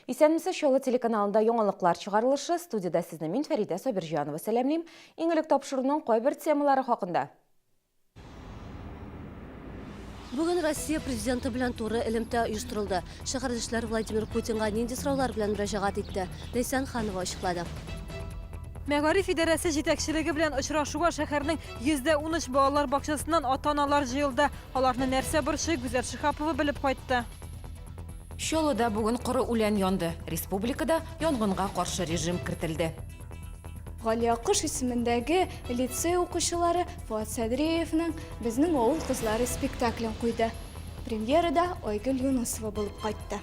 Исәнмесез, Чаллы телеканалында яңалыклар чыгарылышы. Студиядә сезне мин, Фәридә Сабирҗанова сәламлим. Иң элек тапшыруның кайбер темалары хакында. Бүген Россия Президенты белән туры элемтә оештырылды. Шәһәрдәшләр Владимир Путинга нинди сораулар белән мөрәҗәгать итте? Ләйсән Ханова ачыклады. Мәгариф идарәсе җитәкчелеге белән очрашуга шәһәрнең 113 балалар бакчасыннан ата-аналар җыелды. Аларны нәрсә борчый, Гүзәл Шиһапова белеп кайтты. Чаллыда бүген коры үлән янды. Республикада янгынга каршы режим кертелде. Галиакыш исемендәге лицей укучылары Фоат Сәдриевның Безнең авыл кызлары спектаклен куйды. Премьерада Айгөл Юнысова булып кайтты.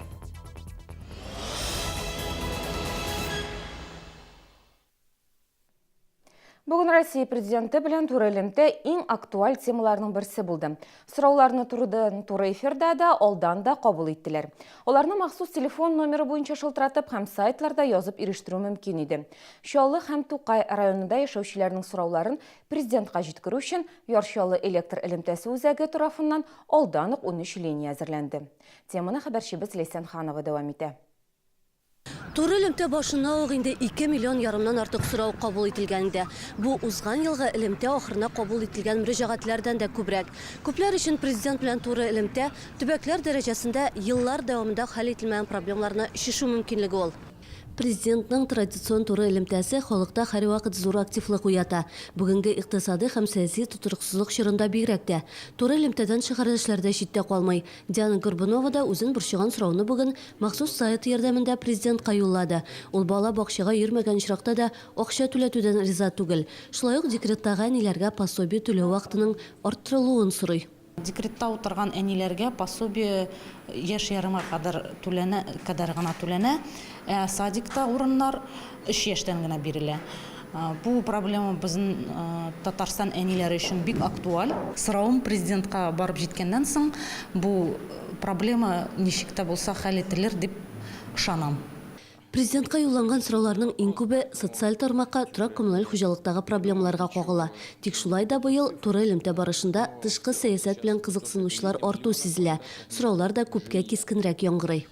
Бүген Россия Президенты белән туры элемтә иң актуаль темаларның берсе булды. Сорауларны турыдан туры эфирда да, алдан да кабул иттеләр. Аларны махсус телефон номеры буенча шылтыратып һәм сайтларда язып ирештерү мөмкин иде. Чаллы һәм Тукай районында яшәүчеләрнең сорауларын Президентка җиткерү өчен Яр Чаллы электр элемтәсе үзәге тарафыннан алдан ук 13 линия әзерләнде. Теманы хәбәрчебез Ләйсән Ханова дәвам итә. Туры элемтә башына ук инде ике миллион ярымнан артык сорау кабул ителгән иде. Бу узган елгы элемтә ахырына кабул ителгән мөрәҗәгатьләрдән дә күбрәк. Күпләр өчен Президент белән туры элемтә, төбәкләр дәрәҗәсендә еллар дәвамында хәл ителмәгән проблемаларны чишү мөмкинлеге ул. Президентның традицион туры элемтәсе халыкта һәрвакыт зур активлык уята. Бүгенге икътисадый һәм сәяси тотрыксызлык чорында бигрәк тә. Туры элемтәдән шәһәрдәшләр дә читтә калмый. Диана Горбунова да үзен борчыган сорауны бүген махсус сайт ярдәмендә Президентка юллады. Ул бала бакчага йөрмәгән очракта да акча түләтүдән риза түгел. Шулай ук декреттагы әниләргә пособие түләү вакытының арттырылуын сорый. Декретта утырган әниләргә пособие яшь ярымга кадәр түләнә, кадәр гына түләнә, ә садикта урыннар өч яшьтән генә бирелә. Бу проблема безнең Татарстан әниләре өчен бик актуаль. Соравым Президентка барып җиткәннән соң, бу проблема ничек тә булса хәл ителер дип ышанам. Президентка юлланган сорауларның иң күбе социаль тармакка, торак-коммуналь хуҗалыктагы проблемаларга кагыла. Тик шулай да быел туры элемтә барышында тышкы сәясәт белән кызыксынучылар арту сизелә. Сораулар да күпкә кискенрәк яңгырый.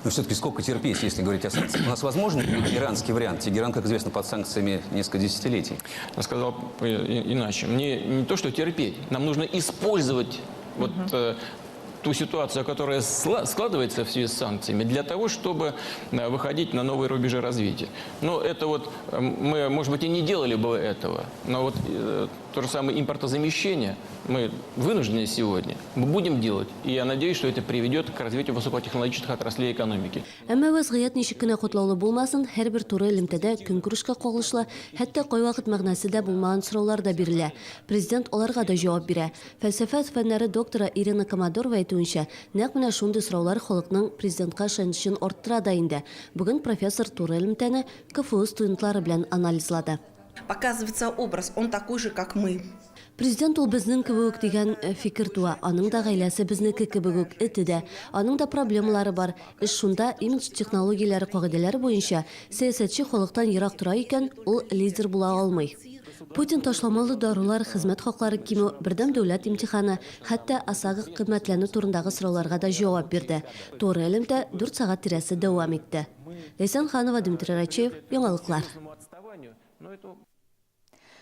Но все-таки сколько терпеть, если говорить о санкциях? У нас возможен иранский вариант? Тегеран, как известно, под санкциями несколько десятилетий. Я сказал иначе. Мне не то, что терпеть, нам нужно использовать вот ту ситуацию, которая складывается в связи с санкциями, для того, чтобы выходить на новые рубежи развития. Но это вот, мы, может быть, и не делали бы этого, но вот то же самое импортозамещение мы вынуждены сегодня, мы будем делать. И я надеюсь, что это приведет к развитию высокотехнологичных отраслей экономики. Әмма вәзгыять ничек кенә катлаулы булмасын, һәрбер туры элемтәдә көнкүрешкә кагылышлы, хәтта кайвакыт мәгънәсе дә булмаган сораулар да бирелә. Президент аларга да җавап бирә. Фәлсәфә фәннәре докторы Ирина Комодорова әйтүенчә, нәкъ менә шундый сораулар халыкның президентка ышанычын арттыра да инде. Бүген профессор туры элемтәне КФУ студентлары белән анализлады. Показывается образ, он такой же, как мы. Президент ул безнең кебек үк дигән фикер туа. Аның да гаиләсе безнеке кебек үк, эте дә. Аның да проблемалары бар. Эш шунда, имидж технологияләре кагыйдәләре буенча, сәясәтче халыктан ерак тора икән, ул лидер була алмый. Путин ташламалы дарулар, хезмәт хаклары кимү, бердәм дәүләт имтиханы, хәтта ОСАГО кыйммәтләнү турындагы сорауларга да җавап бирде. Туры элемтә дүрт сәгать тирәсе дәвам итте. Ләйсән Ханова, Дмитрий Рачеев, Яңалыклар.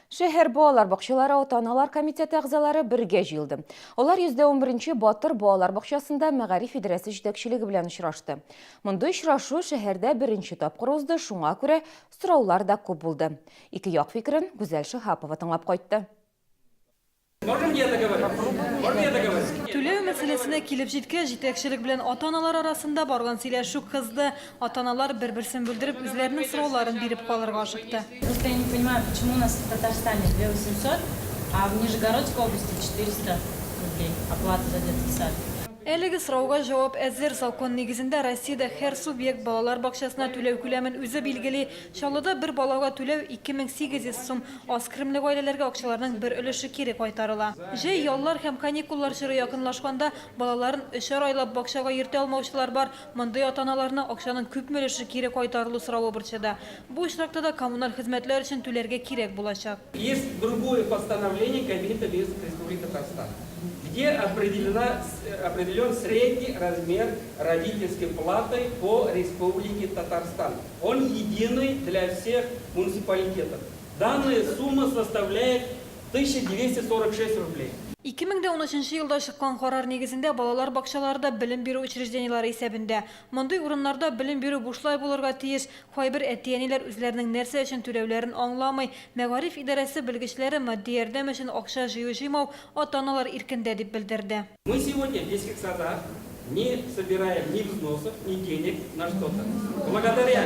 Шәһәр балалар бакчалары ата-аналар комитеты әгъзалары бергә җыелды. Алар 111 нче Батыр балалар бакчасында мәгариф идарәсе җитәкчелеге белән очрашты. Мондый очрашу шәһәрдә беренче тапкыр узды, шуңа күрә сораулар да күп булды. Ике як фикерен Гүзәл Шиһапова тыңлап кайтты. Түләү мәсьәләсенә килеп җиткәч, җитәкчелек белән ата-аналар арасында барган сөйләшү кызды. Ата-аналар бер-берсен бүлдереп, үзләренең сорауларын биреп калырга ашыкты. Просто я не понимаю, почему у нас в Татарстане 2800, а в Нижегородской области 400 рублей оплата за детский сад. Әлеге сорауга җавап әзер. Закон нигезендә Россиядә һәр субъект балалар бакчасына түләү күләмен үзе билгели. Чаллыда бер балага түләү 2800 сум. Аз керемле гаиләләргә акчаларның бер өлеше кире кайтарыла. Җәй, яллар һәм каникуллар чоры якынлашканда, балаларын өчәр айлап бакчага йөртә алмаучылар бар. Мондый ата-аналарны акчаның күпме өлеше кире кайтарылу соравы борчыды. Бу очракта да коммуналь хезмәтләр өчен түләргә кирәк булачак. Есть другое постановление Кабинета Министров Республики Татарстан. Где определена, определен средний размер родительской платы по Республике Татарстан. Он единый для всех муниципалитетов. Данная сумма составляет 1246 рублей. 2013 елда чыккан карар нигезендә балалар бакчалары да белем бирү учреждениеләре исәбендә. Мондый урыннарда белем бирү бушлай булырга тиеш. Кайбер әти-әниләр үзләренең нәрсә өчен түләүләрен аңламый. Мәгариф идарәсе белгечләре матди ярдәм өчен акча җыю-җыймау ата-аналар иркендә дип белдерде. Мы сегодня в детских садах не собираем ни взносов, ни денег на что-то. Благодаря.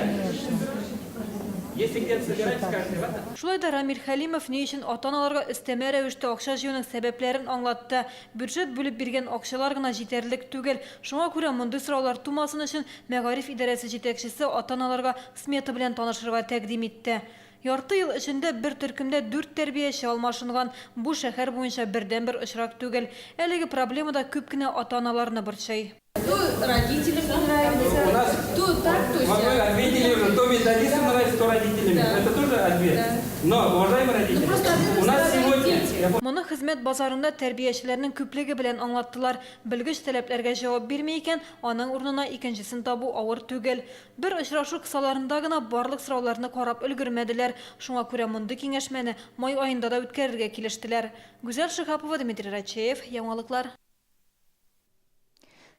Если где-то собираем, скажете, ладно? Шулай да Рамил Хәлимов ни өчен ата-аналарга өстәмә рәвештә акча җыюның сәбәпләрен аңлатты. Бюджет бүлеп биргән акчалар гына җитәрлек түгел. Шуңа күрә мондый сораулар тумасын өчен мәгариф идарәсе җитәкчесе ата-аналарга смета белән танышырга тәкъдим итте. Ярты ел эчендә бер төркемдә дүрт тәрбияче алмашынган. Бу шәһәр буенча бердәнбер очрак түгел. Әлеге проблема да күп кенә ата-аналарны борчый. То родителям не нравится, У нас то так, то Мы сяк. ответили уже, то методистам нравится, то родителям. Да. Это тоже ответ. Да. Но, уважаемые родители, Ну, просто от этого у нас страдают сегодня... дети. Я Моны хезмәт базарында тәрбиячеләрнең күплеге белән аңлаттылар. Белгеч таләпләргә җавап бирми икән, аның урынына икенчесен табу авыр түгел. Бер очрашу кысаларында гына барлык сорауларны карап өлгермәделәр. Шуңа күрә мондый киңәшмәне май аенда да үткәрергә килештеләр. Гүзәл Шиһапова, Дмитрий Рачеев, Яңалыклар.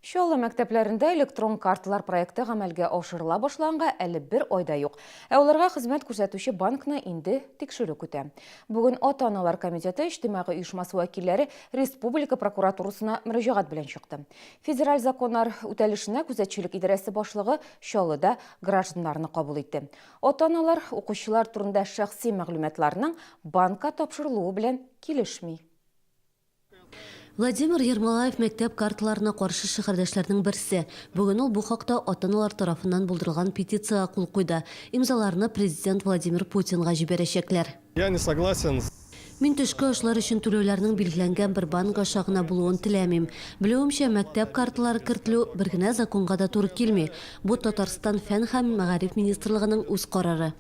Чаллы мәктәпләрендә электрон карталар проекты гамәлгә ашырыла башлаганга әле бер ай да юк. Ә аларга хезмәт күрсәтүче банкны инде тикшерү көтә. Бүген ата-аналар комитеты иҗтимагый оешмасы вәкилләре республика прокуратурасына мөрәҗәгать белән чыкты. Федераль законнар үтәлешенә күзәтчелек идарәсе башлыгы Чаллыда гражданнарны кабул итте. Ата-аналар укучылар турында шәхси мәгълүматларның банкка тапшырылуы белән килешми. Владимир Ермолаев мәктәп карталарына каршы шәһәрдәшләрнең берсе. Бүген ул бу хакта ата-аналар тарафыннан булдырылган петициягә кул куйды. Имзаларны президент Владимир Путинга җибәрәчәкләр. Я не согласен с Мин төшке ашлар өчен түләүләрнең билгеләнгән бер банк аша гына булуын теләмим. Белүемчә, мәктәп карталары кертелү бер генә законга да туры килми. Бу Татарстан фән һәм мәгариф министрлыгының үз карары.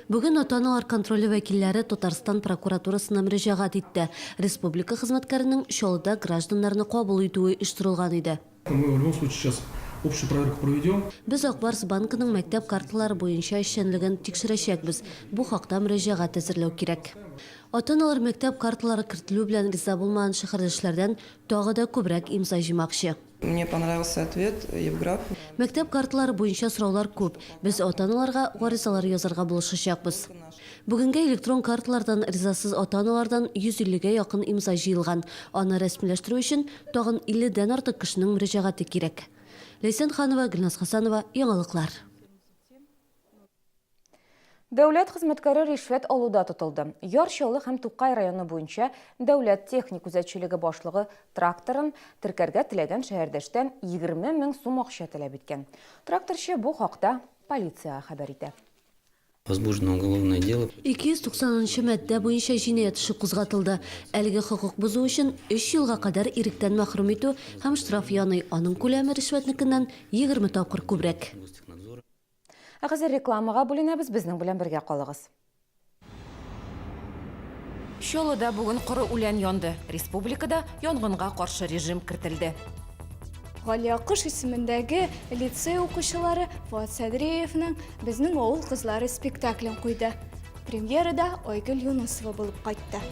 Бүген ата-аналар контроле вәкилләре Татарстан прокуратурасына мөрәҗәгать итте. Республика хезмәткәренең Чаллыда гражданнарны кабул итүе оештырылган иде. Мы в любом случае сейчас общую проверку проведем. Без Ак Барс банкының мәктәп карталары буенча эшчәнлеген тикшерәчәкбез. Бу хакта мөрәҗәгать әзерләү кирәк. Ата-аналар мәктәп карталары кертелү белән риза булмаган шәһәрдәшләрдән тагы да күбрәк имза җыймакчы. Мне понравился ответ Евграф. Мәктәп карталары буенча сораулар күп. Без ата-аналарга гаризалар язарга булышачакбыз. Бүгенгә электрон карталардан ризасыз ата-аналардан 150гә якын имза җыелган. Аны рәсмиләштерү өчен тагын 50 дән артык кешенең мөрәҗәгате кирәк. Ләйсән Ханова, Гөлназ Хасанова, Яңалыклар. Дәүләт хезмәткәре ришвәт алуда тотылды. Яр Чаллы һәм Тукай районы буенча дәүләт техник күзәтчелеге башлыгы тракторын теркәргә теләгән шәһәрдәштән 20 мең сум акча таләп иткән. Тракторчы бу хакта полициягә хәбәр итә. Возбуждено уголовное дело. 290 нчы маддә буенча җинаять эше кузгатылды. Әлеге хокук бозу өчен өч елга кадәр иректән мәхрүм итү һәм штраф яный, аның күләме ришвәтнекеннән 20 тапкыр күбрәк. Ә хәзер рекламага бүленәбез, безнең белән бергә калыгыз. Чаллыда бүген коры үлән янды. Республикада янгынга каршы режим кертелде. Галия Акыш исемендәге лицей укучылары Фоат Сәдриевның Безнең авыл кызлары спектаклен куйды. Премьерада Айгөл Юнысова булып кайтты.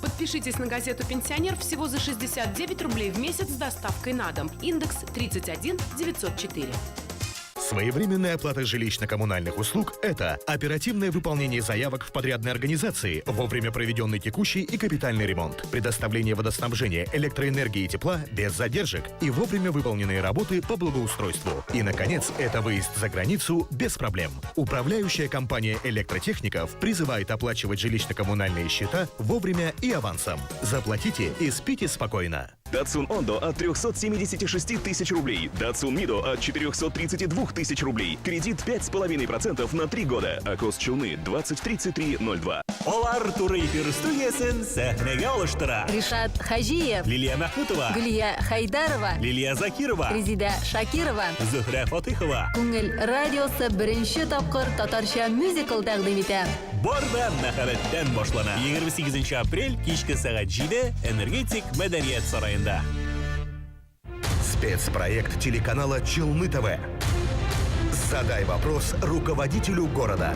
Подпишитесь на газету «Пенсионер» всего за 69 рублей в месяц с доставкой на дом. Индекс 31 904. Своевременная оплата жилищно-коммунальных услуг – это оперативное выполнение заявок в подрядной организации, вовремя проведенный текущий и капитальный ремонт, предоставление водоснабжения, электроэнергии и тепла без задержек и вовремя выполненные работы по благоустройству. И, наконец, это выезд за границу без проблем. Управляющая компания электротехников призывает оплачивать жилищно-коммунальные счета вовремя и авансом. Заплатите и спите спокойно. Датсун Ондо от 376 тысяч рублей. Датсун Мидо от 432 тысяч рублей. Кредит 5,5% на 3 года. Акос Челны 203302. Алар туры эфир студиясен сәхнәгә алыштыра. Ришат Хаҗиев. Лилия Мәхмүтова. Гөлия Хәйдәрова. Лилия Закирова. Резидә Шакирова. Зөһрә Фатыйхова. Күңел радиосы беренче тапкыр татарча мюзикл тәкъдим итә. Бар да мәхәббәттән башлана. 28 апрель кичке сәгать 7 Энергетик мәдәният сараенда. Спецпроект телеканала «Челны ТВ». Задай вопрос руководителю города.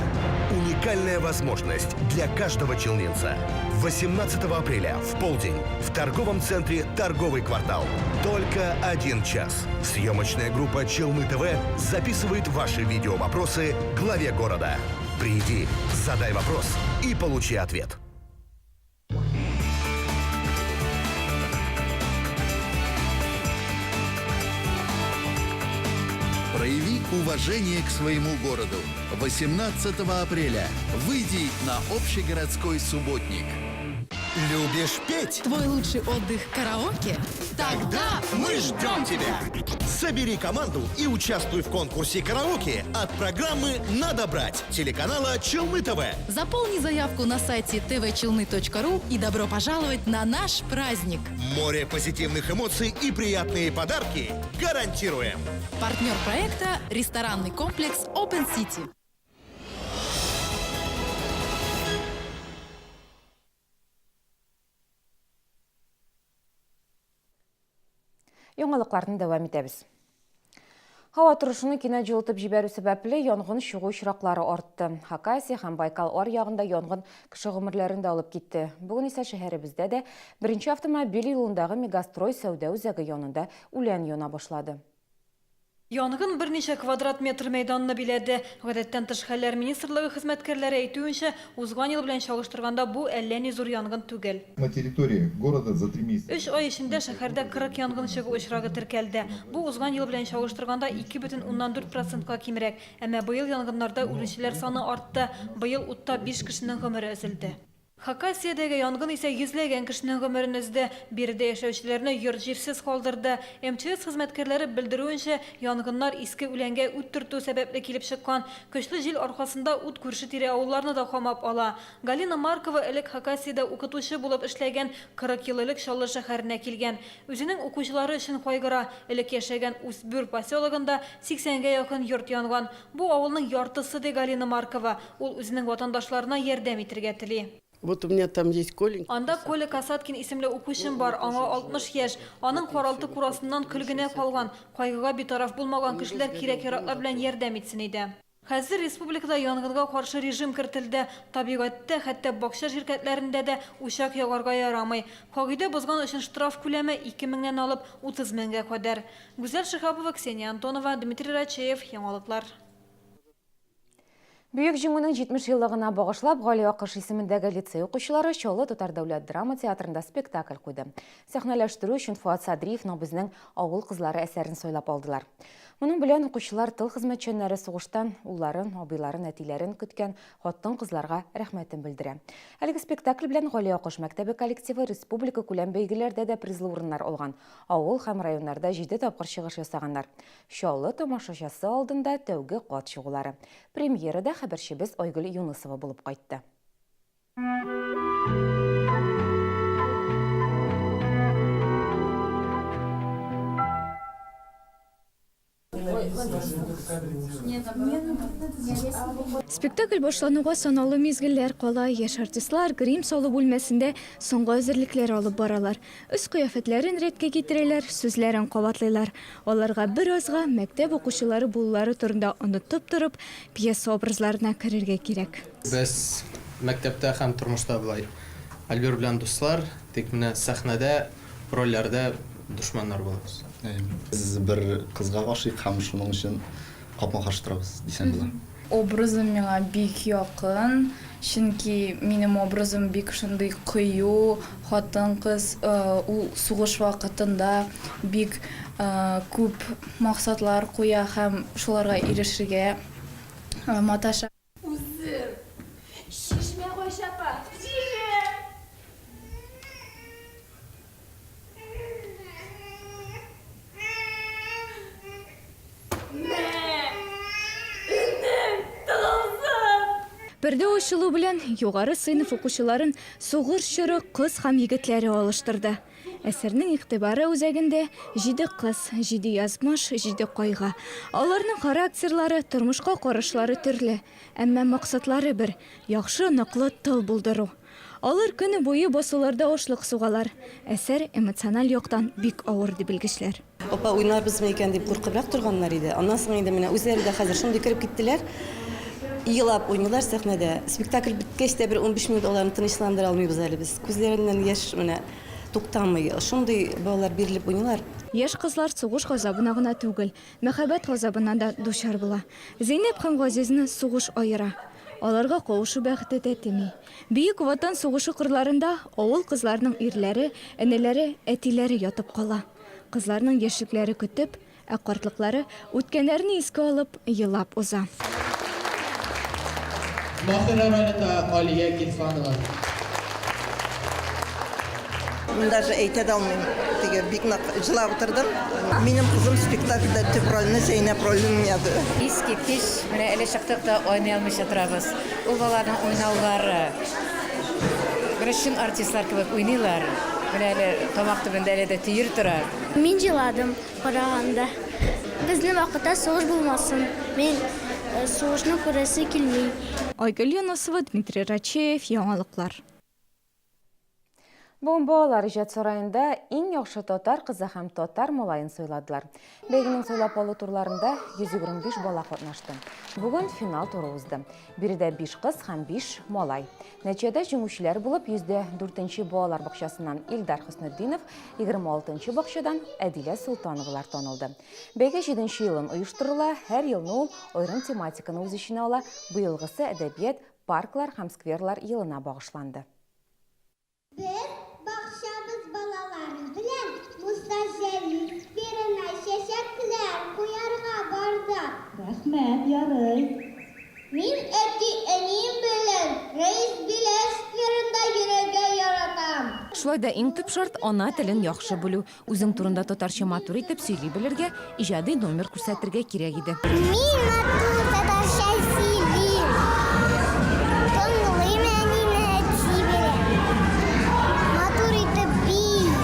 Уникальная возможность для каждого челнинца. 18 апреля в полдень в торговом центре «Торговый квартал». Только один час. Съемочная группа «Челны ТВ» записывает ваши видеовопросы главе города. Приди, задай вопрос и получи ответ. Прояви уважение к своему городу. 18 апреля выйди на общегородской субботник. Любишь петь? Твой лучший отдых – караоке? Тогда мы ждем тебя! Собери команду и участвуй в конкурсе караоке от программы «Надо брать» телеканала «Челны ТВ». Заполни заявку на сайте tvchelny.ru и добро пожаловать на наш праздник! Море позитивных эмоций и приятные подарки гарантируем! Партнер проекта – ресторанный комплекс Open City. Яңалыкларны дәвам итәбез. Һава торышының кинәт җылытып җибәрү сәбәпле янгын чыгу очраклары артты. Хакасия һәм Байкал аръягында янгын кеше гомерләрен дә алып китте. Бүген исә шәһәребездә дә беренче автомобиль юлындагы Мегастрой сәүдә үзәге янында үлән яна башлады. Янгын берничә квадрат метр мәйданны биләде. Гадәттән тыш хәлләр министрлыгы хезмәткәрләре әйтүенчә, узган ел белән чагыштырганда бу әллә ни зур янгын түгел. На территории города за три месяца. Өч ай эчендә шәһәрдә 40 янгын чыгу очрагы теркәлде. Бу узган ел белән чагыштырганда 2,4 процентка кимрәк. Әмма быел янгыннарда үлүчеләр саны артты. Быел утта биш кешенең гомере өзелде. Хакасиядәге янгын исә йөзләгән кешенең гомерен өзде. Биредә яшәүчеләрне йорт-җирсез калдырды. МЧС хезмәткәрләре белдерүенчә, янгыннар иске үләнгә ут төртү сәбәпле килеп чыккан. Көчле җил аркасында ут күрше-тирә авылларны да камап ала. Галина Маркова элек Хакасиядә укытучы булып эшләгән, 40 ел элек Чаллы шәһәренә килгән. Үзенең укучылары өчен кайгыра. Элек яшәгән Усть-Бюр поселогында 80 гә якын йорт янган. Бу авылның яртысы, ди Галина Маркова. Ул үзенең ватандашларына ярдәм итергә тели. Вот у меня там есть Коленька. Анда Коля Касаткин исемле укучым бар, аңа 60 яшь. Аның каралты-курасыннан көл генә калган. Кайгыга битараф булмаган кешеләр кирәк-яраклар белән ярдәм итсен иде. Хәзер республикада янгынга каршы режим кертелде. Табигатьтә, хәтта бакча ширкәтләрендә дә учак ягарга ярамый. Кагыйдә бозган өчен штраф күләме 2 меңнән алып 30 меңгә кадәр. Гүзәл Шиһапова, Ксения Антонова, Дмитрий Рачеев, Яңалыклар. Бөек Җиңүнең 70 еллыгына багышлап, Гали Акыш исемендәге лицей укучылары Чаллы татар дәүләт драма театрында спектакль куйды. Сәхнәләштерү өчен Фоат Садриевның Безнең авыл кызлары әсәрен сайлап алдылар. Моның белән укучылар тыл хезмәтчәннәре сугыштан улларын, абыйларын, әтиләрен көткән хатын-кызларга рәхмәтен белдерә. Әлеге спектакль белән Гали Акыш мәктәбе коллективы республика күләм бәйгеләрдә дә призлы урыннар алган. Авыл һәм районнарда җиде тапкыр чыгыш ясаганнар. Чаллы тамашачасы алдында тәүге кат чыгулары. Премьерада хәбәрчебез Айгөл Юнысова булып кайтты. Спектакль башлануга санаулы мизгелләр кала. Яшь артистлар грим салу бүлмәсендә соңгы әзерлекләр алып баралар. Өс кыяфәтләрен рәткә китерәләр, сүзләрен кабатлыйлар. Аларга беразга мәктәп укучылары булулары турында онытып торып, пьеса образларына керергә кирәк. Без мәктәптә һәм тормышта болай Альбер белән дуслар, тик менә сәхнәдә рольләрдә дошманнар булабыз. Без бер кызга гашыйк һәм шуның өчен капма-каршы торабыз дисәң була. Образым миңа бик якын, чөнки минем образым бик шундый кыю хатын-кыз, ул сугыш вакытында бик күп максатлар куя һәм шуларга ирешергә маташа. Үзем! Чишмә кайчы, апа? Чишмә! Пәрдә ачылу белән югары сыйныф укучыларын сугыш чоры кыз һәм егетләре алыштырды. Әсәрнең игътибары үзәгендә, җиде кыз, җиде язмыш, җиде кайгы. Аларның характерлары, тормышка карашлары төрле, әмма максатлары бер, яхшы, ныклы тыл булдыру. Алар көне буе басуларда ашлык сугалар. Әсәр эмоциональ яктан бик авыр, ди белгечләр. Апа, уйнарбызмы икән дип куркыбрак торганнар иде. Аннан соң инде менә үзләре дә хәзер шундый кереп киттеләр. Елап уйныйлар сәхнәдә. Спектакль беткәч тә бер 15 минут аларны тынычландыра алмыйбыз әле без. Күзләреннән яшь менә туктамый. Шундый балалар бирелеп уйныйлар. Яшь кызлар сугыш газабына гына түгел, мәхәббәт газабына да дучар була. Зәйнәп һәм Газизне сугыш аера. Аларга кавышу бәхете тәтеми. Бөек Ватан сугышы кырларында авыл кызларының ирләре, энеләре, әтиләре ятып кала. Кызларның яшьлекләре көтеп, ә картлыклары, үткәннәрне искә алып, елап уза. Маһира ролендә Алия Гилфанова. Мин даже әйтә дә алмыйм. Теге бик нык җылап утырдым. Минем кызым спектакльдә төп рольне Зәйнәп ролен уйнады. Искиткеч, менә әле чыктык та айный алмыйча торабыз. Ул баланың уйнаулары. Менә чын артистлар кебек уйныйлар. Менә әле тамак төбендә әле дә төер тора. Мин җыладым караганда. Безнең вакытта сугыш булмасын. Мин сугышны күрәсе килми. Айгөл Юнысова, Дмитрий Рачеев, Яңалыклар. Бүген балалар иҗат сараенда иң яхшы татар кызы һәм татар малаен сайладылар. Бәйгенең сайлап алу турларында 125 бала катнашты. Бүген финал туры узды. Биредә 5 кыз һәм 5 малай. Нәтиҗәдә җиңүчеләр булып 104 нче балалар бакчасыннан Илдар Хөснетдинов, 26 нчы бакчадан Әдилә Солтановалар танылды. Бәйге җиденче елын оештырыла, һәр елны ул аерым тематиканы үз эченә ала, быелгысы әдәбият, парклар һәм скверлар елына багышланды. Без бакчабыз балалары белән Муса Җәлил скверына чәчәкләр куярга бардык. Рәхмәт, ярый. Мин әти-әнием белән Рәис Биләл скверында йөрергә яратам. Шулай да иң төп шарт, ана телен яхшы белү. Үзең турында татарча матур итеп сөйли белергә, иҗади номер күрсәтергә кирәк иде. Мин матур татарча сөйлим. Тыңлыйм әнине, әти белән. Матур итеп биим.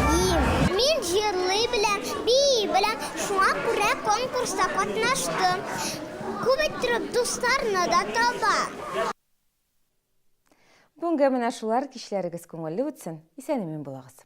Мин җырлый беләм, бии беләм, шуңа күрә конкурста катнаштым. Күп иттереп дусларны да таба. Бүгенгә менә шулар, кичләрегез күңелле үтсен, исән-имин булыгыз.